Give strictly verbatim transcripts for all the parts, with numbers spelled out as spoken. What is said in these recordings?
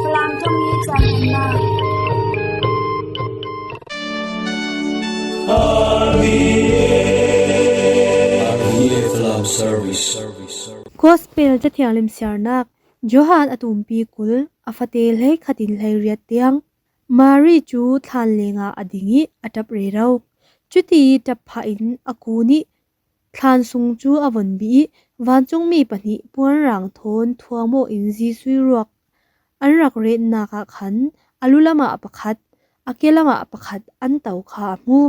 Falam thawngin caan nunnak. R T A Falam Service. Gospel Cathiang limsiarnak. Johan a tumpi kul, a fate hleikhat in hleiriat tiang. Mari cu thlan lengah a ding ih a ṭap rero. Cuti ṭap phah in a kun ih thlan sung cu a von bih ih vancungmi pahnih puanrang thawn thuam aw in Jesuh ih ruak an rak retnak ah khan a lulam ah pakhat, a kelam ah pakhat an to kha a hmu.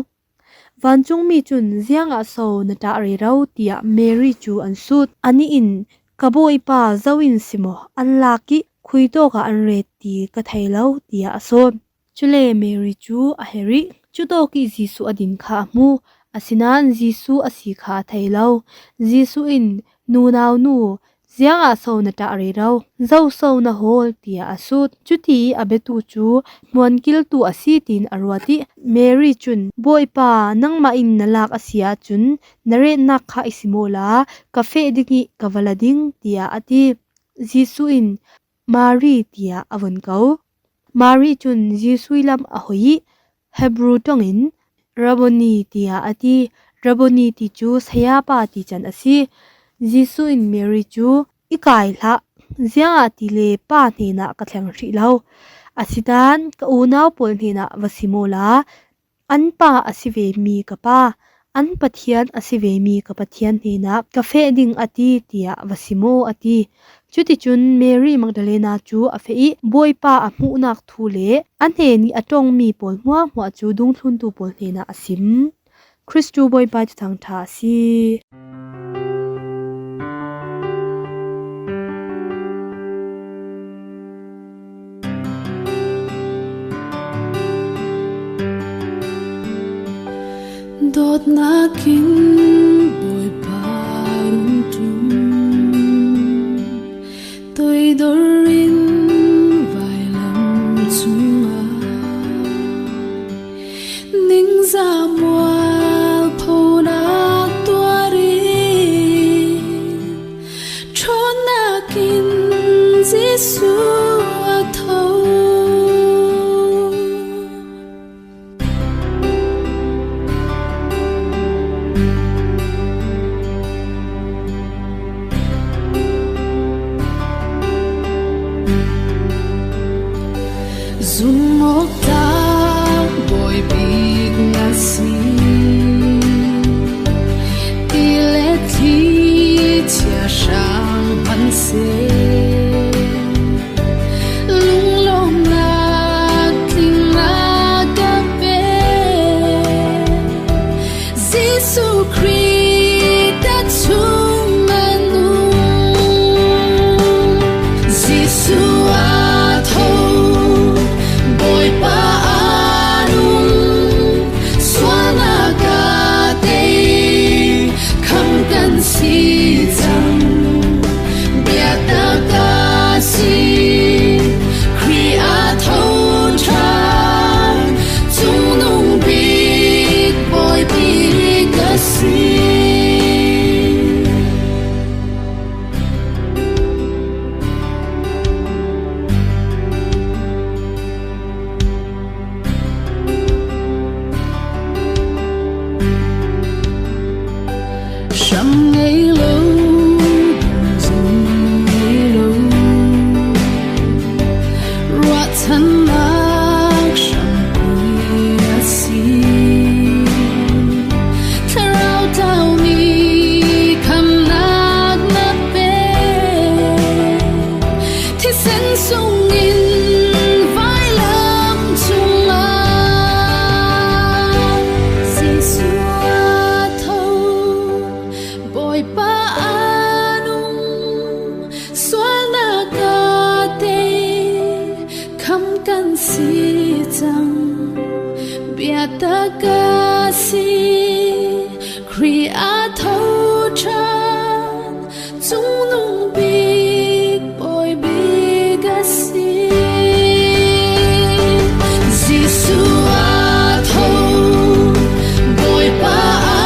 Vancungmi cun, "Ziangah so na ṭah rero?" tiah Mary cu an sut. Anih in, "Ka Bawipa zo in si maw an lak ih khui tawkah an ret ti ka thei lo," tiah a sawn. Cule Mary cu a herh ih cutawk ih Jesuh a din kha a hmu. Asinain Jesuh a si kha a thei lo. Jesuh in, "Nunau nu, ziangah so na ṭah rero? Zo so na hawl?" tiah a sut. Cuti ih a biatu cu hmuan kiltu a si tiin a ruat ih Mary cun, "Bawipa, nangmah in na lak a si ahcun na retnak kha i sim awla ka feh ding ih ka va la ding," tiah a ti. Jesuh in, "Mari," tiah a vun ko. Mari cun Jesuh ih lam a hoi ih Hebru ṭongin, "Rabboni," tiah a ti. Rabboni ti cu sayapa ti can a si. Jesuh in Mary cu, "I kai hlah, ziangahtile Pa hnenah ka thleng hrih lo. Asinain ka unau pawl hnenah va sim awla, an Pa a si vemi ka Pa, an Pathian a si vemi ka Pathian hnenah ka feh ding a ti, tiah va sim aw," a ti. Cuticun Mary Magdalena cu a feh ih Bawipa a hmuhnak thu le a hnen ih a ṭongmi pawl hmuahhmuah cu dungthluntu pawl hnenah a sim. Khristu Bawipa ih Thuthang ṭha a si. Dawtnak in Bawipa rung ṭum, toidor in vailam cungah ningzah mualphonak tuar in, ṭhawnnak in Jesuh a tho. Zumhawktlak Bawi bik na si, ti le thli cia hrang hman seh, lunglawmhnak tlingnak a pek Jesuh Khrih ta chung a nung. Jesuh a tho, Bawipa a nung, sualnak a tei, kham kan si cang, biatak a si, Khrih a tho ṭhan, cungnung bik Bawi bik a si. Hram ngei lo, zung ngei lo, ruahchannak hrampi a si. Thlarau tlaumi khamnak na pek, thisen sungin vailam cungah Jesuh a tho, Bawipa a nung, sualnak a tei, kham kan si cang, biatak a si, Khrih a tho ṭhan, cungnung bik Bawi bik a si. Jesuh a tho, Bawipa a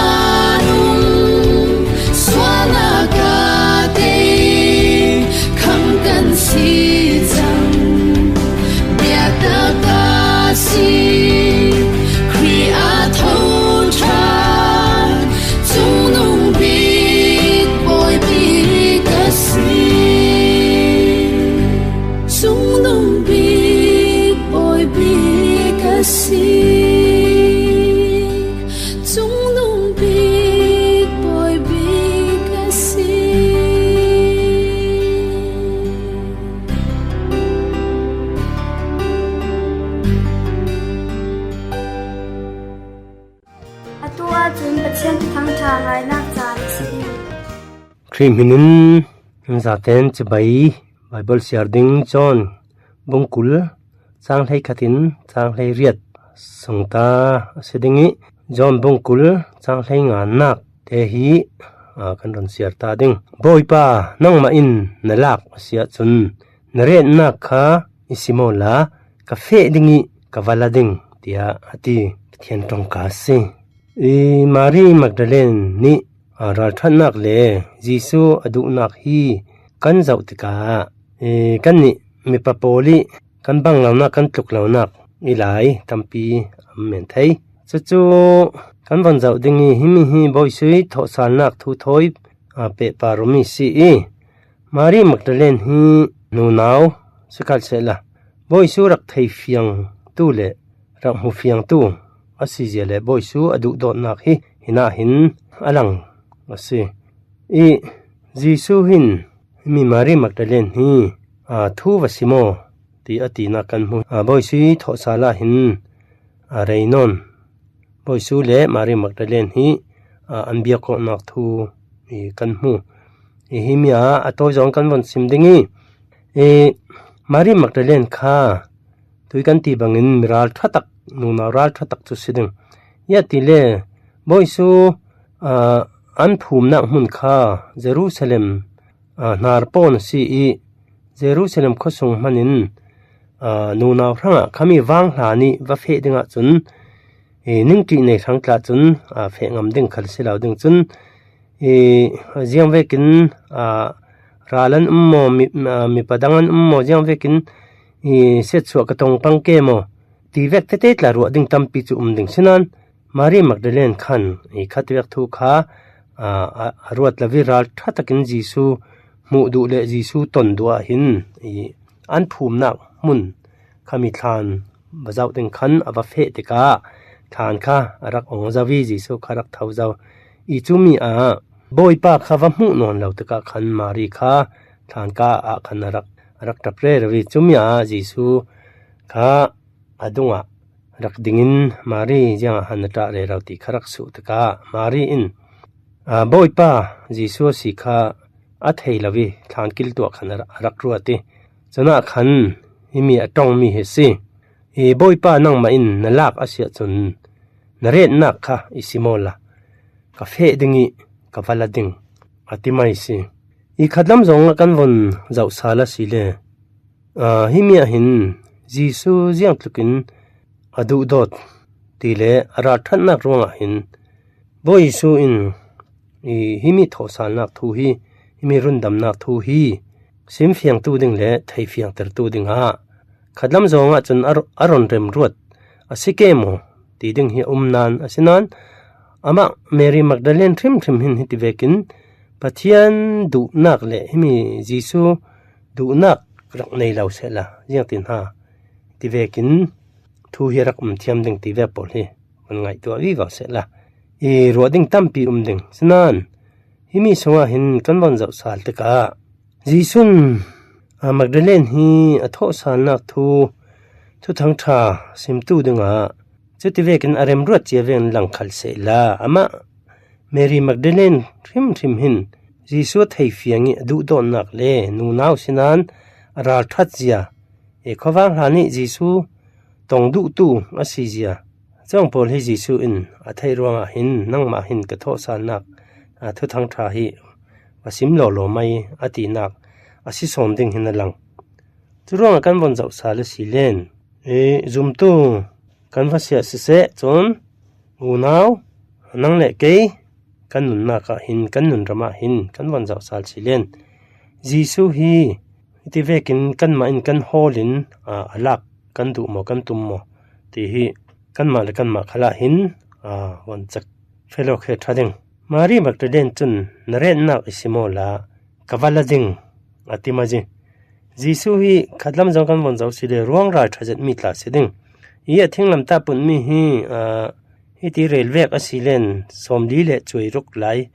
nung, sualnak a tei, kham kan si cang, Si, chungnung bik pawi bik a si. A tu ahcun Pathian Thuthang ṭha ngainak caan a si. Khrih hminin nan zaten cibai Baibal siar ding John bungkul cang hleikhat in cang hleiriat sungta a si ding ih, John bungkul cang hleinganak te hi, aa, kan run siar ta ding. Bawipa, nangmah in na lak a si ahcun, na retnak kha i sim awla ka feh ding ih ka va la ding, tiah a ti. Pathian ṭongka a si. I Mari Magdalene nih, aa, ralṭhatnak le Jesuh a duhnak hi kan zoh tikah, i, kannih mipa pawl ih kan bang lonak, kan tluk lonak i lai tampi an men thei. Cucu kan von zoh ding ih himi hi Bawi Jesuh ih thawhsalnak thu thawi, aa, pehpar awmi si ih, Mari Magdalene hi nunau si khal sehla, Bawi Jesuh rak theifiangtu le rak hmufiangtu a si zia le Bawi Jesuh a duhdawtnak hi hinah hin a lang a si. Ih Jesuh hin himi Mari Magdalene hi, aa, thu va sim aw, ti a tinak kan hmu. Aa, Bawi Jesuh ih thawhsal ah hin, aa, rei nawn Bawi Jesuh le Mari Magdalene hi, aa, an biak awknak thu hi kan hmu. Hi, himi ah a tawi zong kan von sim ding ih, i, Mari Magdalene kha tui kan ti bangin mi ralṭha tak, nunau ralṭha tak cu si ding. Ziah ti le Bawi Jesuh, aa, an phumnak hmun kha Jerusalem, aa, hnar pawn a si ih, Jerusalem khuasung hmanin, aa, nunau hrangah khami vanghla nih va feh ding ahcun, i, ningṭih nei hrang tla cun, aa, feh ngam ding khal si lo ding cun, i, ziang vekin, aa, ral an um maw, mi, aa, mipa dang an um maw, ziang vekin, i, siatsuah ka tong pang ke maw, ti vek tete tla ruah ding tampi cu um ding. Sinain Mari Magdalene khan i khatvek thu kha, aa, a, a ruat lo ih ralṭha takin Jesuh hmuh duh le Jesuh ton duh ah hin i an phumnak hmun khami thlan va zoh ding khan a va feh tikah thlan kha a rak ong zo ih Jesuh kha a rak tho zo. I cumi ah Bawipa kha va hmuh nawn lo tikah khan Mari kha thlanka ah khan a rak, a rak ṭap rero ih cumi ah Jesuh kha a dungah rak dingin Mari ziangah han na ṭah rero ti kha rak suh tikah Mari in, aa, Bawipa Jesuh a si kha a thei lo ih thlan kil tuah khan a rak, a rak ruat ih, cunah khan himi a ṭongmi hi a si. I Bawipa, nangmah in na lak a si ahcun na retnak kha i sim awla ka feh ding ih ka va la ding, a ti mai si. I khatlam zongah kan von zoh sal asile, aa, himi ah hin Jesuh ziangtlukin a duhdawt ti le a ralṭhatnak ruangah hin Bawi Jesuh in i himi thawhsalnak thu hi, himi rundamnak thu hi simfiangtu ding le theifiangtertu dingah khatlam zongah cun a, a run remruat a si ke maw ti ding hi a um nain, asinain amah Mary Magdalene hrimhrim hin hiti vekin Pathian duhnak le himi Jesuh duhnak rak nei lo sehla, ziangtin ha ti vekin thu hi a rak um thiam ding ti ve pawl hi kan ngaihtuah vivo sehla, i ruah ding tampi um ding. Sinain himi sungah hin kan von zoh sal tikah Jesuh in, a, Magdalene hi a thawhsalnak thu, Thuthang ṭha simtu dingah cuti vekin a remruat cia vekin lang khal sehla, amah Mary Magdalene hrimhrim hin Jesuh a theifiang ih a duhdawtnak le nunau sinain a ralṭhat zia, i khuavang hlan ih Jesuh tong duhtu a si zia, cawng pawl hi Jesuh in a theih ruangah hin nangmah hin ka thawhsalnak, a, Thuthang ṭha hi va sim lawlaw mai a tinak a si sawn ding hin a lang. Curuangah kan von zoh sal asile, i zumtu kan va si ah siseh cun, unau, nang le kei kan nunnak ah hin, kan nunram ah hin kan von zoh sal asile, Jesuh hi hiti vekin kanmah in kan hawl in, aa, a lak kan duh maw, kan tum maw ti hi kanmah le kanmah khalah hin, aa, von cek felo khe ṭha ding. Mary Magdalene cun, na retnak i sim awla ka va la ding, a ti maw. Jesuh hi khatlam zong kan von zoh asile ruangrai ṭha zetmi tla si ding. Hi a thinglam ta pun mi hi, aa, hiti rel vek a si len sawmli le cuai ruk lai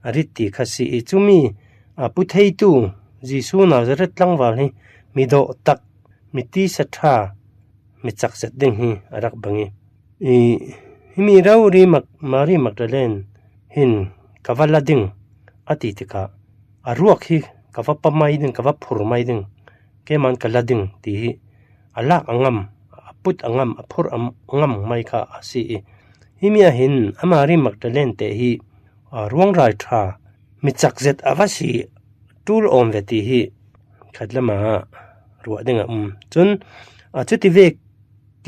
a rit ti kha si i, cumi, aa, pu theitu Jesu Nazareth tlangval hi mi dawh tak, mi tisa ṭha, mi cak zet ding hi a rak bang i, i, himi rori Mak-, Mari Magdalene hin ka va la ding a ti tikah, a ruak hi ka va pa mai ding, ka va phur mai ding, keiman ka la ding ti hi a lak a ngam, a put a ngam, a phur a ngam mai kha a si i, himi ah hin a Mari Magdalene te hi, a, ruangrai ṭha, mi cak zet a va si ṭul awm ve ti hi khat lamah ruah ding a um. Cun, a, cuti vek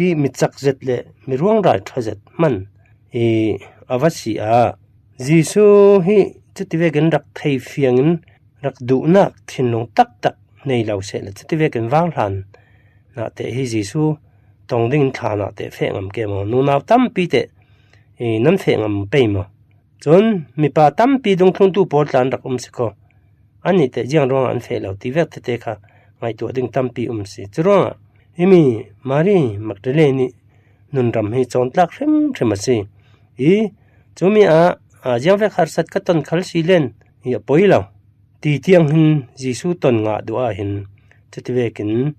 i mi cak zet le mi ruangrai ṭha zet hman i a va si a, Jesu hi cuti vekin rak thei fiangin rak duhnak thinlung taktak nei lo seh le, cuti vekin vanghlan nahte hi Jesu tong dingin thla nahte feh ngam ke maw? Nunau tampi te i nan feh ngam pei maw? Cun mipa tampi dungthlungtu pawl tla an rak um si kho. Annih te ziang ruangah an feh lo ti vek tete kha ngaihtuah ding tampi um si. Curuangah himi Mari Magdalene nih nunram hi cawntlak hrimhrim a si. I, cumi ah, a, ziangvek harsat ka ton khal si len i a poi lo ti tiang hin Jesu ton ngah duh ah hin cuti vekin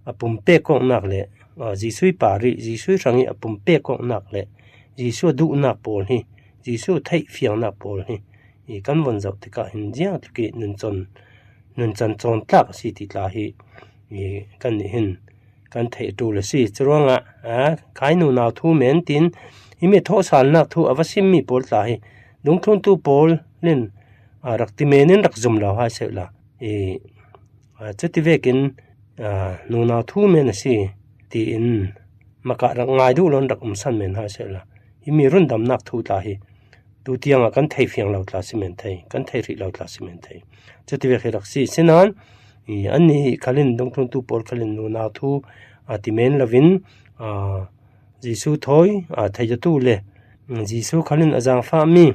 a pumpek kawknak le, aa, Jesuh i parih, Jesuh i hrangih a pumpek kawknak le Jesuh a duhnak pawl hi, Jesuh a theih fiangnak pawl hi i kan von zoh tikah hin ziangtluk i nuncan, nuncan cawntlak a si ti tla hi i kannih hin kan theih ṭul a si. Curuangah, aa, khai nunau thu men tiin himi thawhsalnak thu a va simmi pawl tla hi dungthlungtu pawl in, aa, rak ti men in rak zum lo hai seh la i, aa, cuti vekin, aa, nunau thu men a si tiin makah rak ngai duh lo in rak umsan men hai seh la, himi rundamnak thu tla hi tu tiangah kan thei fiang lo tla si men thei, kan thei hrih lo tla si men thei. Cuti vek hi rak si. Sinain i annih khal in, dungthlungtu pawl khal in nunau thu, aa, ti men lo in, aa, Jesuh thawi, aa, thei a tu le, mm, Jesuh khal in a zaangfahmi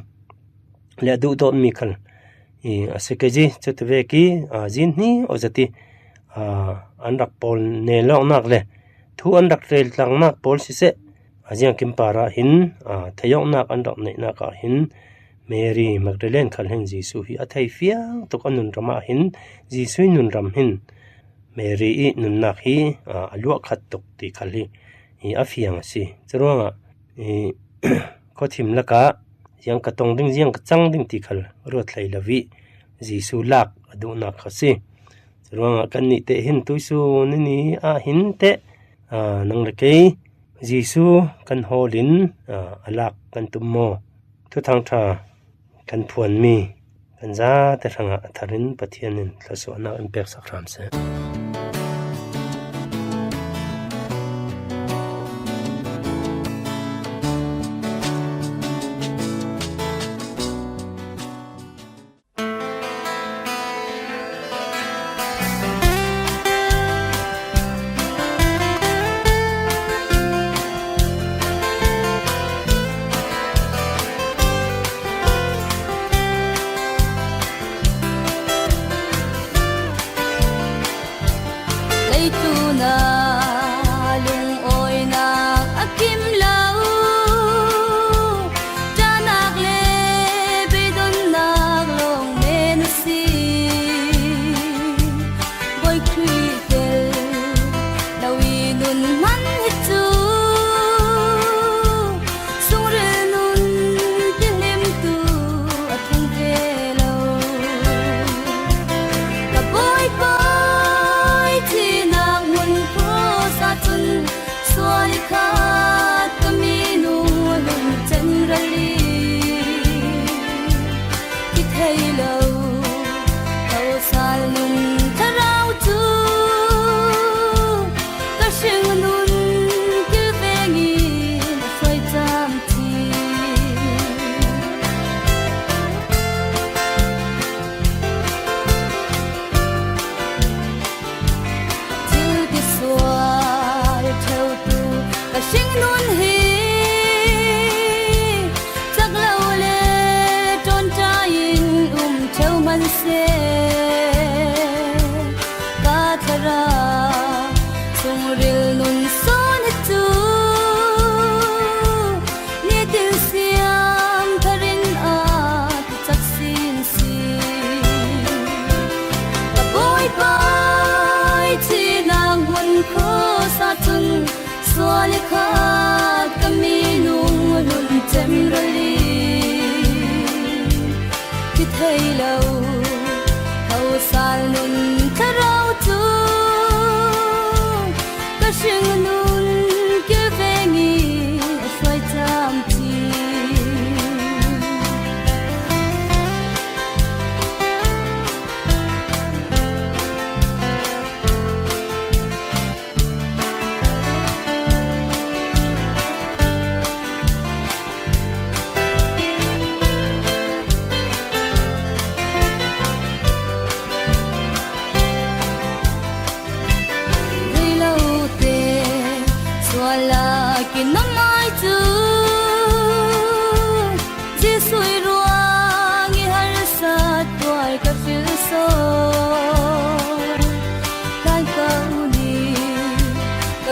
le a duhdawtmi khal i a si kei zi. Cuti vek i, aa, zin hni aw zat i, aa, an rak pawl nel awknak le thu an rak rel tlangnak pawl siseh, a ziangkim parah hin, aa, thei awknak an rak neihnak ah hin Mary Magdalene khal hin Jesuh hi a thei fiang tuk, a nunram ah hin, Jesuh i nunram hin Mary i nunnak hi, aa, a luah khat tuk ti khal hi i a fiang a si. Curuangah i, khuathim lakah ziang ka tong ding, ziang ka cang ding ti khal ruat hlei lo i Jesuh lak a duhnak kha si. Curuangah kannih te hin tuisun ni ah hin teh, aa, nang le kei Jesuh kan hawl in, aa, a lak kan tum maw? Thuthang ṭha kan phuanmi kan zate hrangah a thar in Pathian in thluasuahnak in peksak hram seh. Leitlunah lungawinak a kim lo, ṭahnak le beidonnak lawng men a si. Bawi Khrih tel lo i nun hman hi cu, sungril nun tihlimtu a tlung ve lo. Ka Bawipa i thihnak hmun cross ah cun sual i khat ka minu nun cen rali ki thei lo. Thosal nun thlarau cu ka hring nun kilveng in a hruai cam ti. Thil kisual ṭheutu ka hring nun hi cak lo le ṭawnṭai in um ṭheu hman seh. Ka thlarau sungril nun sawn hi cu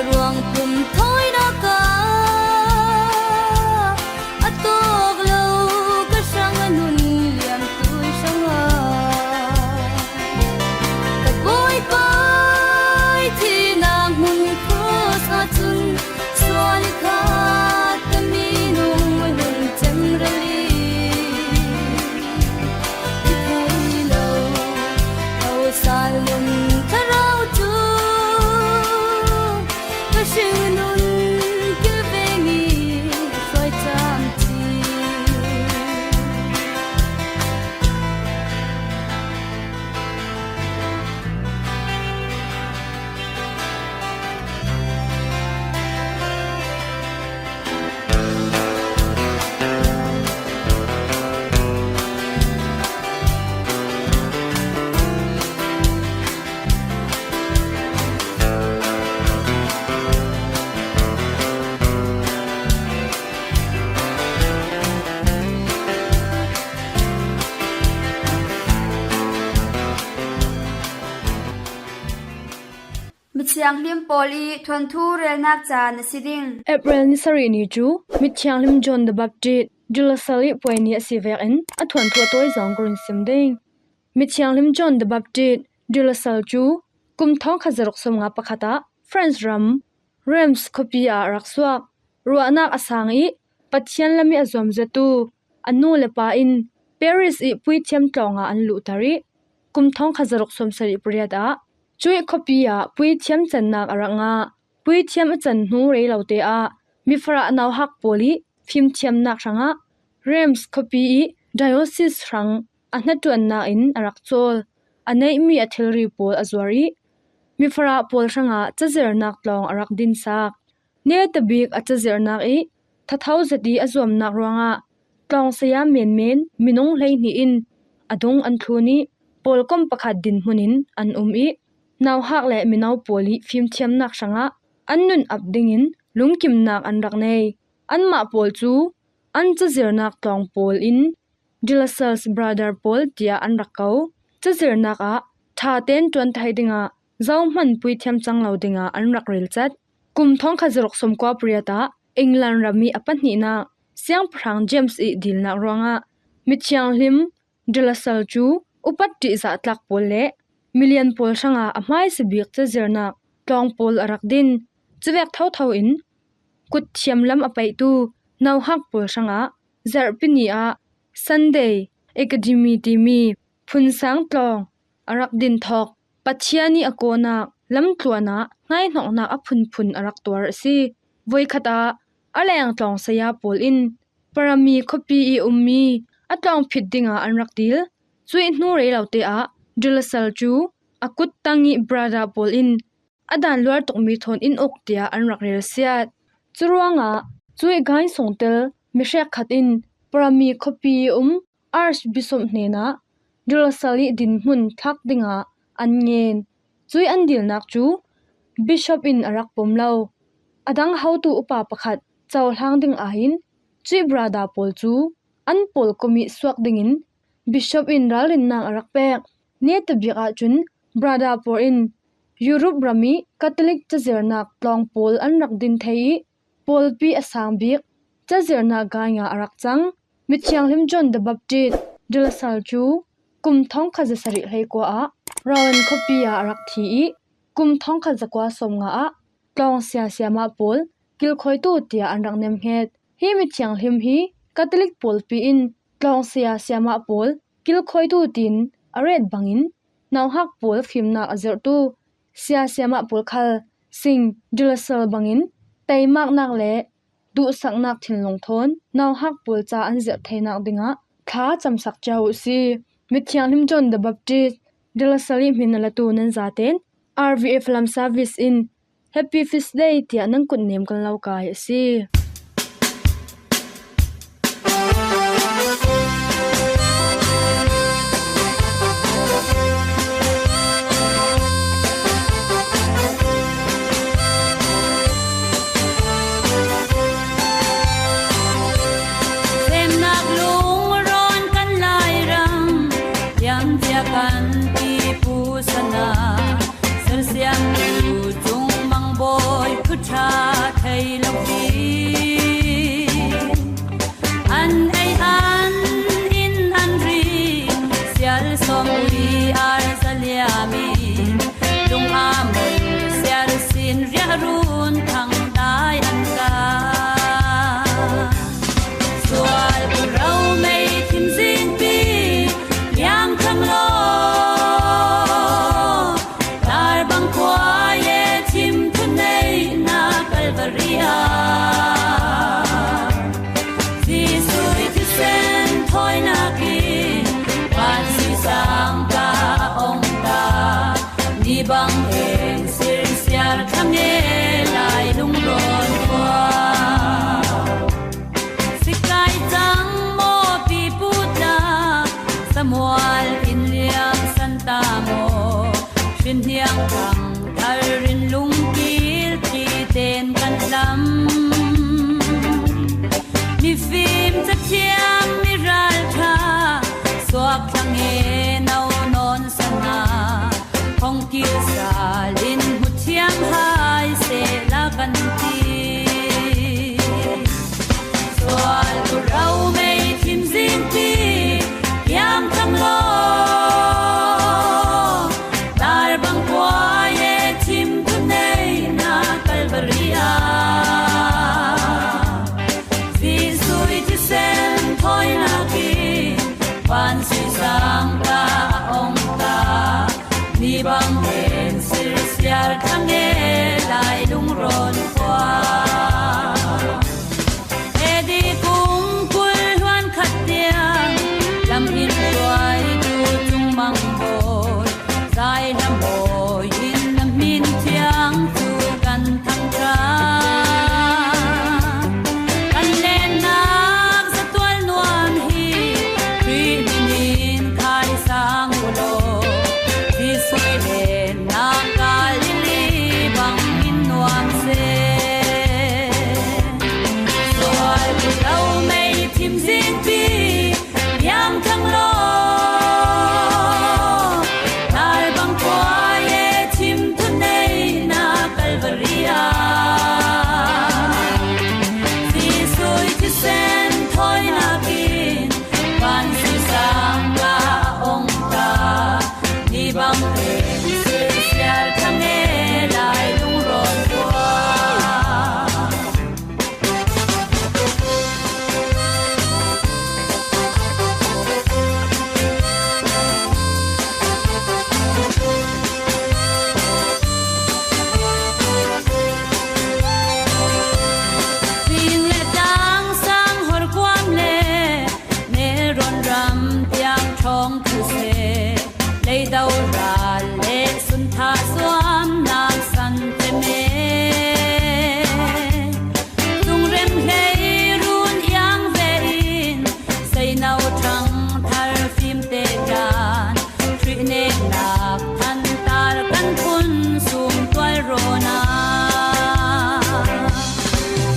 Ruang pum thawi nak a, a tawk lo ka hrang a nun liam tui hrang a, ka Bawipa i thihnak hmun cross ah cun sual i khat ka minung a nun cem rali. I thei lo, lo sal lung thlarau cu ka hringnun kilveng i hruai cam ci. Mithianghlim pawl i thuanthu relnak caan a si ding. April ni sarih ni cu Mithianghlim John the Baptist De La Salle i puai ni a si vekin a thuanthu a tawi zong ka run sim ding. Mithianghlim John the Baptist De La Salle cu kum thawngkhat zaruk sawmnga pakhat ah France ram Reims khuapi ah a rak suak. Ruahnak a sang i Pathian lam i a zuamzatu a nu le pa in Paris i puithiam tlawng ah an luhter i kum thawngkhat zaruk sawmsarih pariat ah cuih khuapi ah puithiam cannak a rak ngah. Puithiam a can hnu rei lote ah mifarah nauhak pawl i fimthiamnak hrangah Reims khuapi i diocese hrang a hnaṭuannak in a rak cawl. A neihmi a thilri pawl a zuar i mifarah pawl hrangah cazirnak tlawng a rak dinsak. Netabik a cazirnak i thatho zet i a zuamnak ruangah tlawng saya menmen minung hleihnih in a dung an thlun i pawlkom pakhat dinhmun in an um i nauhak le mino pawl i fimthiamnak hrangah an nun ap dingin lungkimnak an rak nei. Anmah pawl cu an cazirnak tlawng pawl in De La Salle's brother pawl tiah an rak ko. Cazirnak ah ṭha tein ṭuan thei dingah zohman puithiam cang lo dingah an rak relcat. Kum thawngkhat zaruk sawmkua pariat ah England ram i a pahnihnak siangpahrang James i dilnak ruangah mithianghlim De La Salle cu upat ṭihzah tlak pawl le milian pawl hrangah a hmaisa bik cazirnak tlawng pawl a rak din. Cuvek thotho in kutthiam lam a peihtu nauhak pawl hrangah zarhpi ni ah Sunday Academy timi phunsang tlawng a rak din thawk. Pathian i a kawhnak lamtluan ah hnaihnoknak a phunphun a rak tuar a si. Voikhat ah a leng tlawng saya pawl in Parami khuapi i ummi a tlawng phit dingah an rak dil. Cuih hnu rei lote ah De La Salle cu a kut tang i brother pawl in a dan luar tukmi thawn in uk tiah an rak relsiat. Curuangah cuih gai sungtel mihrek khat in Parami khuapi i um Archbishop hnenah De La Salle i dinhmun thlak dingah an ngen. Cuih an dilnak cu Bishop in a rak pom lo. A dang hotu upa pakhat cohlang ding aiin cuih brother pawl cu an pawlkom i suak dingin Bishop in ralrinnak a rak pek. Netabik ahcun brother pawl in Europe ram i Catholic cazirnak tlawng pawl an rak din thei i pawlpi a sang bik cazirnak gai nga a rak cang. Mithianghlim John the Baptist De La Salle cu kum thawngkhat zasarih hleikua ah Rouen khuapi ah a rak thi i kum thawngkhat zakua sawmnga ah tlawng saya siamah pawl kilkhawitu tiah an rak nemhnget. Hi mithianghlim hi Catholic pawlpi in tlawng saya siamah pawl kilkhawitu tiin a ret bangin nauhak pawl fimnak a zirhtu saya siamah pawl khal Saint De La Salle bangin teimaknak le duhsaknak thinlung thawn nauhak pawl ca an zirh theinak dingah thla camsak cio uh si. Mithianghlim John the Baptist De La Salle i hmin a latu nan zaten R V F Lam Service in Happy Feast Day tiah nan kutnem kan lo kai a si. Semnak lung rawn kan Lairam, thiamcia kan ti pusan ah, sersiamtu cung Ṭha thei lo hi. An ei an in an ri, sial sawm ui ar zaliami, lung a mul sial sin riah run thang dai an ka. Sual u rau mei thim zingpi, yang thang lo. Tar bang kuai e thim thuneihna Kalvari ah. Jesuh i thisen thawinak in van sui sang ka ong ta. Ni bang eng sir siar thang e lai lung rawn khua. Sikai cang maw pi puta, Samuel in liang san ta maw, hrin hiang thang thar rin lungkil ti ten kan lam. Mifim cathiam mi ralṭha, suak thang e nau nawn sana. Hong kilsal in hmuthiam hai sehla kan ti. Sual u rau mei thim zingpi, hiam thang lo. Tar bang kuai e thim thuneihna Kalvari ah. Jesuh i thisen thawinak in van sui sang ka ong ta. Ni bang en sir siar thang e lai lung rawn khua. Edi kum kul hluan khat tiang lam in ruai tu cung mang bawi. Zai lam bawi in lam min thiang tu kan thangṭha. Kan lennak zatual nuam hi, Khrih min in khai sang u law, Jesuh i lennak Galilee bang in nuam se. Sual u lo mei thim zingpi, hiam thang lo. Tar bang kuai e thim thuneihna Kalvari ah. Jesuh i thisen thawinak in van sui sang ka ong ta. Ni bang e sir siar thang e lai lung rawn khua. Ring le tang sang hor kuam le, ne rawn ram tiang ṭhawng thu se. Leido ral leh sun thah zuamnak san tlem e. Zungrem hlei run iang vein, seino ṭhang thar fimte tan, Khrih neknak thantar kan phun sum tual rawn a.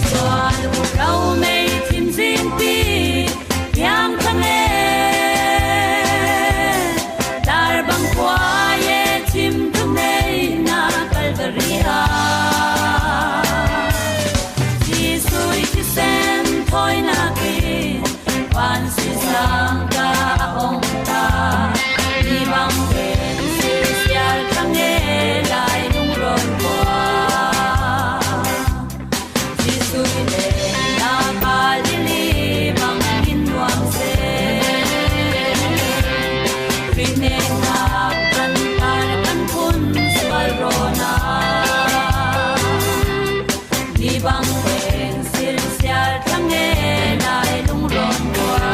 Sual u rau mei thim zingpi, hiam thang e. Tar bang kuai e thim thuneihna Kalvari ah. Jesuh i thisen thawinak in van sui sang ka ong ta. Ni bang en sir siar thang e lai lung rawn khua. Jesuh i lennak Galilee bang in nuam se. Khrih neknak kan kar kan phun sual rawn a. Ni bang eng sir siar thang e lai lung rawn khua.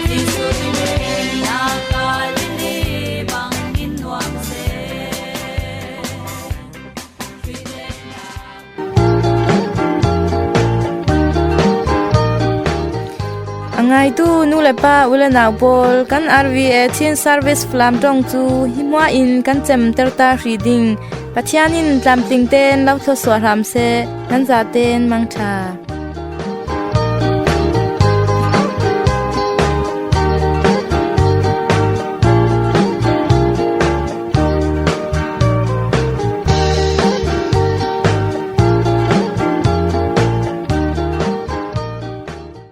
Jesuh i lennak Galilee bang in nuam se. A ngaitu nu le pa, u le nau pawl, kan R V A Chin Service Falam ṭawng cu hi hmua in kan cemter ta hrih ding Pathian in tlamtling tein lo thluasuah hram seh, nan zatein mangṭha.